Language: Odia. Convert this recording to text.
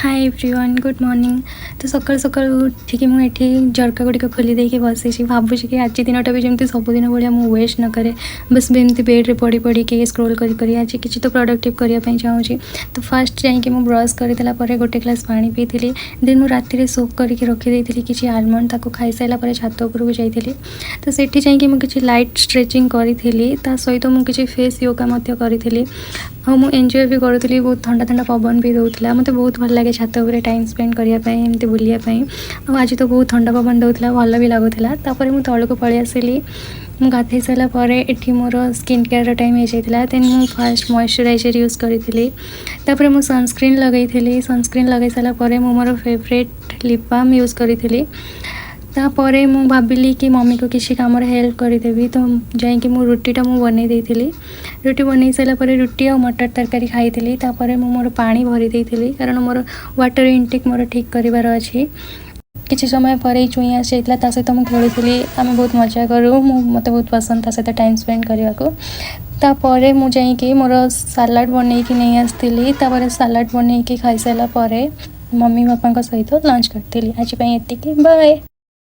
Hi everyone, good morning. ତ ସକାଳୁ ସକାଳୁ ଉଠିକି ମୁଁ ଏଠି ଝରକା ଗୁଡ଼ିକ ଖୋଲି ଦେଇକି ବସିଛି। ଭାବୁଛି କି ଆଜି ଦିନଟା ବି ଯେମିତି ସବୁଦିନ ଭଳିଆ ମୁଁ ୱେଷ୍ଟ ନ କରେ। ବସ୍ ଏମିତି ବେଡ଼୍ରେ ପଡ଼ି ପଡ଼ିକି ସ୍କ୍ରୋଲ୍ କରି କରି ଆଜି କିଛି ତ ପ୍ରଡ଼କ୍ଟିଭ୍ କରିବା ପାଇଁ ଚାହୁଁଛି। ତ ଫାର୍ଷ୍ଟ ଯାଇକି ମୁଁ ବ୍ରସ୍ କରିଦେଲା ପରେ ଗୋଟେ ଗ୍ଲାସ୍ ପାଣି ପିଇଥିଲି। ଦେନ୍ ମୁଁ ରାତିରେ ସୋକ୍ କରିକି ରଖିଦେଇଥିଲି କିଛି ଆଲମଣ୍ଡ, ତାକୁ ଖାଇସାରିଲା ପରେ ଛାତ ଉପରକୁ ଯାଇଥିଲି। ତ ସେଠି ଯାଇକି ମୁଁ କିଛି ଲାଇଟ୍ ଷ୍ଟ୍ରେଚିଂ କରିଥିଲି, ତା ସହିତ ମୁଁ କିଛି ଫେସ୍ ୟୋଗା ମଧ୍ୟ କରିଥିଲି ଆଉ ମୁଁ ଏନ୍ଜୟ ବି କରୁଥିଲି। ବହୁତ ଥଣ୍ଡା ଥଣ୍ଡା ପବନ ବି ଦେଉଥିଲା। ମୋତେ ବହୁତ ଭଲ ଲାଗେ ଛାତ ଉପରେ ଟାଇମ୍ ସ୍ପେଣ୍ଡ କରିବା ପାଇଁ, ଏମିତି ବୁଲିବା ପାଇଁ। ଆଉ ଆଜି ତ ବହୁତ ଥଣ୍ଡା ପବନ ଦେଉଥିଲା, ଭଲ ବି ଲାଗୁଥିଲା। ତାପରେ ମୁଁ ତଳକୁ ପଳେଇ ଆସିଲି। ମୁଁ ଗାଧେଇ ସାରିଲା ପରେ ଏଠି ମୋର ସ୍କିନ୍ କେୟାରର ଟାଇମ୍ ହେଇଯାଇଥିଲା। ଦେନ୍ ମୁଁ ଫାର୍ଷ୍ଟ ମଏଶ୍ଚରାଇଜର୍ ୟୁଜ୍ କରିଥିଲି, ତାପରେ ମୁଁ ସନସ୍କ୍ରିନ୍ ଲଗାଇଥିଲି। ସନସ୍କ୍ରିନ୍ ଲଗାଇ ସାରିଲା ପରେ ମୁଁ ମୋର ଫେଭରେଟ୍ ଲିପ୍ ବାମ୍ ୟୁଜ୍ କରିଥିଲି। ତାପରେ ମୁଁ ଭାବିଲି କି ମମିକୁ କିଛି କାମରେ ହେଲ୍ପ କରିଦେବି। ତ ଯାଇକି ମୁଁ ରୁଟିଟା ମୁଁ ବନେଇ ଦେଇଥିଲି। ରୁଟି ବନେଇ ସାରିଲା ପରେ ରୁଟି ଆଉ ମଟର ତରକାରୀ ଖାଇଥିଲି। ତାପରେ ମୁଁ ମୋର ପାଣି ଭରି ଦେଇଥିଲି, କାରଣ ମୋର ୱାଟର୍ ଇନଟେକ୍ ମୋର ଠିକ୍ କରିବାର ଅଛି। କିଛି ସମୟ ପରେ ଚୁଇଁ ଆସିଯାଇଥିଲା, ତା ସହିତ ମୁଁ ଖେଳୁଥିଲି। ଆମେ ବହୁତ ମଜା କରୁ। ମୋତେ ବହୁତ ପସନ୍ଦ ତା ସହିତ ଟାଇମ୍ ସ୍ପେଣ୍ଡ କରିବାକୁ। ତାପରେ ମୁଁ ଯାଇକି ମୋର ସାଲାଡ଼ ବନେଇକି ନେଇ ଆସିଥିଲି। ତାପରେ ସାଲାଡ଼ ବନେଇକି ଖାଇସାରିଲା ପରେ ମମି ବାପାଙ୍କ ସହିତ ଲଞ୍ଚ କରିଥିଲି। ଆଜି ପାଇଁ ଏତିକି, ବାଏ।